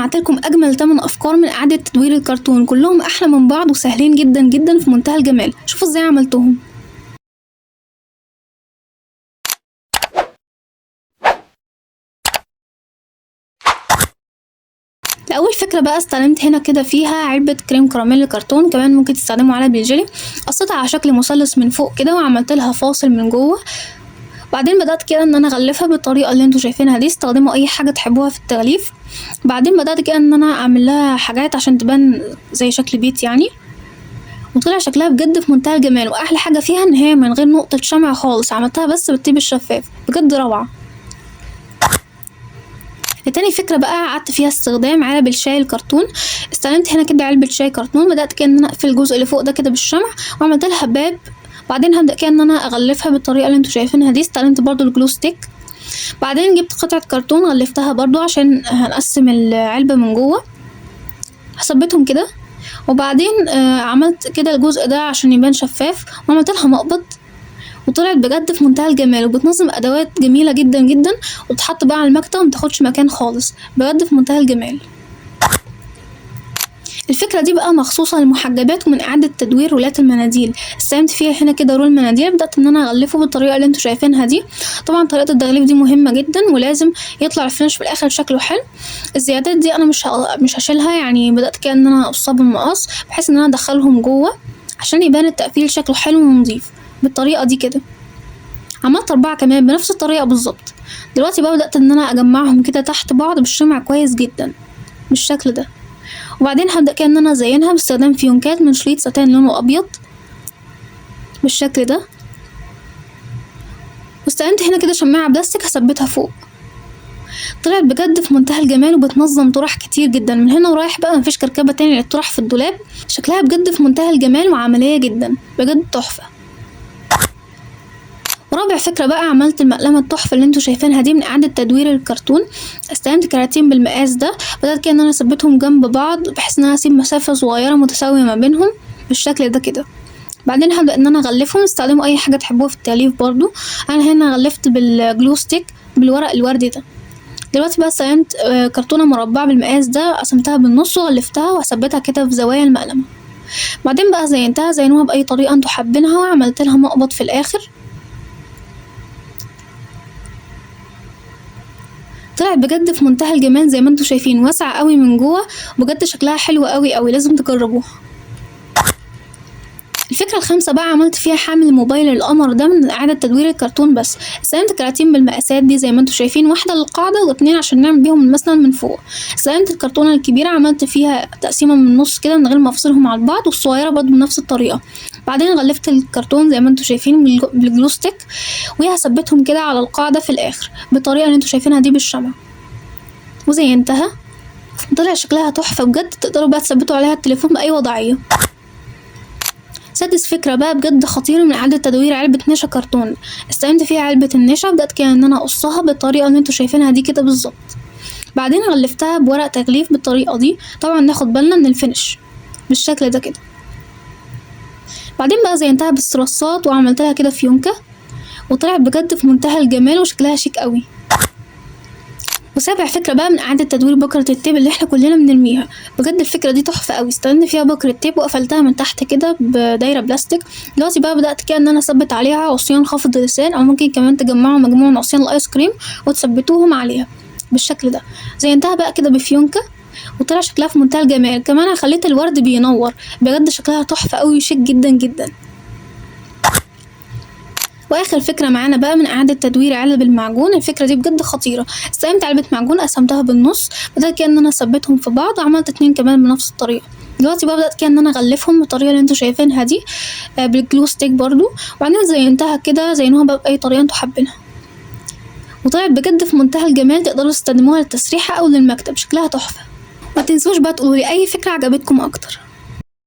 جمعت لكم اجمل 8 افكار من اعاده تدوير الكرتون، كلهم احلى من بعض وسهلين جدا جدا في منتهى الجمال. شوفوا ازاي عملتهم. لأول فكرة بقى استخدمت هنا كده فيها علبة كريم كراميل كرتون، كمان ممكن تستخدموا علب الجيلي. قصيتها على شكل مثلث من فوق كده وعملت لها فاصل من جوه. بعدين بدأت كده ان انا اغلفها بالطريقة اللي انتوا شايفينها دي، استخدموا اي حاجة تحبوها في التغليف. بعدين بدأت كده ان انا اعمل لها حاجات عشان تبان زي شكل بيت يعني، وطلع شكلها بجد في منتهى الجمال. واحلى حاجة فيها ان هي من غير نقطة شمع خالص، عملتها بس بالطيب الشفاف، بجد روعة. تاني فكرة بقى قعدت فيها استخدام علب الشاي الكرتون. استخدمت هنا كده علبة شاي كرتون، بدأت كده ان انا اقفل الجزء اللي فوق ده كده بالشمع وعملت لها باب. بعدين هبدأ كده ان انا اغلفها بالطريقة اللي انتوا شايفينها دي، استخدمت برضو ال glue stick. بعدين جبت قطعة كرتون غلفتها برضو عشان هنقسم العلبة من جوه، هثبتهم كده. وبعدين عملت كده الجزء ده عشان يبان شفاف وعملت لها مقبض، وطلعت بجد في منتهى الجمال وبتنظم ادوات جميلة جدا جدا، وتتحط بقى على المكتب ومتاخدش مكان خالص، بجد في منتهى الجمال. الفكرة دي بقى مخصوصة للمحجبات ومن اعاده تدوير رولات المناديل. استخدمت فيها هنا كده رول مناديل، بدات ان انا اغلفه بالطريقة اللي انتوا شايفينها دي. طبعا طريقه التغليف دي مهمة جدا ولازم يطلع ال finish في الاخر شكله حلو. الزيادات دي انا مش هشيلها يعني، بدات كده ان انا اقصها بالمقص بحيث ان انا ادخلهم جوه عشان يبان التقفيل شكله حلو ونظيف بالطريقة دي كده. عملت 4 كمان بنفس الطريقة بالظبط. دلوقتي بقى بدات ان انا اجمعهم كده تحت بعض بالشمع كويس جدا بالشكل ده. وبعدين هبدا كده ان انا ازينها باستخدام فيونكات من شريط ساتان لونه ابيض بالشكل ده. واستخدمت هنا كده شماعة بلاستيك هثبتها فوق. طلعت بجد في منتهى الجمال وبتنظم طرح كتير جدا. من هنا ورايح بقى مفيش كركبه تاني للطرح في الدولاب. شكلها بجد في منتهى الجمال وعملية جدا، بجد تحفة. ورابع فكرة بقى عملت المقلمة التحفة اللي انتوا شايفينها دي من إعادة تدوير الكرتون. استخدمت كراتين بالمقاس ده، بدأت كده ان انا اثبتهم جنب بعض بحيث ان انا اسيب مسافة صغيرة متساوية ما بينهم بالشكل ده كده. بعدين هبدأ ان انا اغلفهم، استخدموا اي حاجة تحبوها في التغليف برضو. انا هنا غلفت بال glue stick بالورق الوردي ده. دلوقتي بقى استخدمت كرتونة مربعة بالمقاس ده، قسمتها بالنص وغلفتها وهثبتها كده في زوايا المقلمة. بعدين بقى زينتها، زينوها بأي طريقة انتوا حابينها، وعملت لها مقبض في الاخر. طلعت بجد في منتهى الجمال زي ما انتوا شايفين، واسعة قوي من جوه، بجد شكلها حلو قوي قوي، لازم تجربوها. الفكرة الخامسة بقى عملت فيها حامل الموبايل القمر ده من إعادة تدوير الكرتون بس. استخدمت كراتين بالمقاسات دي زي ما انتوا شايفين، واحدة للقاعدة واتنين عشان نعمل بيهم المسند من فوق. استخدمت الكرتونة الكبيرة عملت فيها تقسيمة من النص كده من غير ما افصلهم على بعض، والصغيرة برضه بنفس الطريقة. بعدين غلفت الكرتون زي ما انتوا شايفين بال glue stick، وهثبتهم كده على القاعدة في الآخر بالطريقة اللي انتوا شايفينها دي بالشمع، وزينتها. طلع شكلها تحفة بجد، تقدروا بقى تثبتوا عليها التليفون بأي وضعية. سادس فكرة بقى بجد خطيرة من إعادة تدوير علبة نشا كرتون. استخدمت فيها علبة النشا، بدأت كده إن أنا أقصها بالطريقة اللي انتوا شايفينها دي كده بالظبط. بعدين غلفتها بورق تغليف بالطريقة دي، طبعا ناخد بالنا من ال finish بالشكل ده كده. بعدين بقى زينتها بالصراصات وعملت لها كده فيونكة، وطلعت بجد في منتهى الجمال وشكلها شيك قوي. وسابع فكرة بقى من إعادة تدوير بكرة ال tape اللي احنا كلنا بنرميها، بجد الفكرة دي تحفة قوي. استخدمت فيها بكرة tape وقفلتها من تحت كده بدايرة بلاستيك. دلوقتي بقى بدأت كده ان انا اثبت عليها عصيان خافض اللسان، او ممكن كمان تجمعوا مجموعة من عصيان الايس كريم وتثبتوهم عليها بالشكل ده. زينتها بقى كده بفيونكة وطلع شكلها في منتهى الجمال. كمان انا خليت الورد بينور، بجد شكلها تحفة قوي وشيك جدا جدا. واخر فكرة معانا بقى من اعاده تدوير علب المعجون. الفكرة دي بجد خطيرة. استخدمت علبة معجون قسمتها بالنص، بدات كده ان انا اثبتهم في بعض، وعملت 2 كمان بنفس الطريقة. دلوقتي بقى بدات كده ان انا اغلفهم بالطريقة اللي انتوا شايفينها دي، بال glue stick برضو. وبعدين زينتها كده، زينوها بقى باي طريقه انتوا حابينها، وطلعت بجد في منتهى الجمال. تقدروا تستخدموها للتسريحه او للمكتب، شكلها تحفة. ما تنسوش بقى تقولوا لي اي فكرة عجبتكم اكتر.